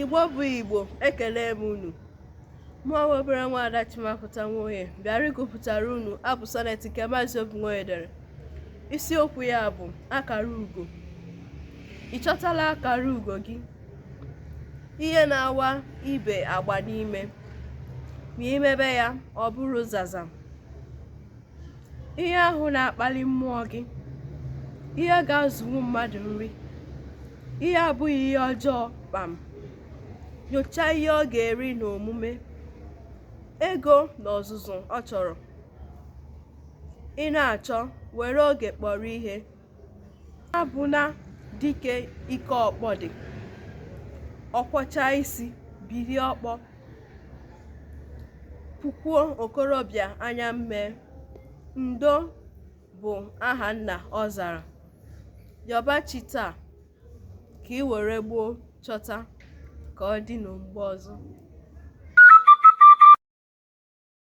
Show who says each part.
Speaker 1: Igbo bụ Igbo, ekele m unu. Mụ nwa obere nwaada Chimapụta Nwoye bịara ịgụpụtara unu abụ sọnet nke Maazị Obi Nwoye dere. Isiokwu ya bụ akara ugo. Ị chọtala akara ugo gị? Ihe na-awa ibe agba n'ime, ma i mebe ya ọ bụrụ zazam. Ihe ahụ na-akpali mmụọ gị, ihe ga-azụnwu mmadụ nri, ihe abụghị ihe ọjọọ kpam. Nyochaa ihe ọ ga-eri n'omume, ego na ọzụzụ ọ chọrọ. Ị na-achọ, were oge kpọrọ ihe. Abụna dike ike ọkpọ dị. Ọ kwọchaa isi, bilie ọkpọ. Pụkwuo okorobịa anya mmee. Ndo bụ aha nna ọ zara. Yọba chi taa ka i were gboo chọta. Ka ọ dịnụ mgbe ọzọ.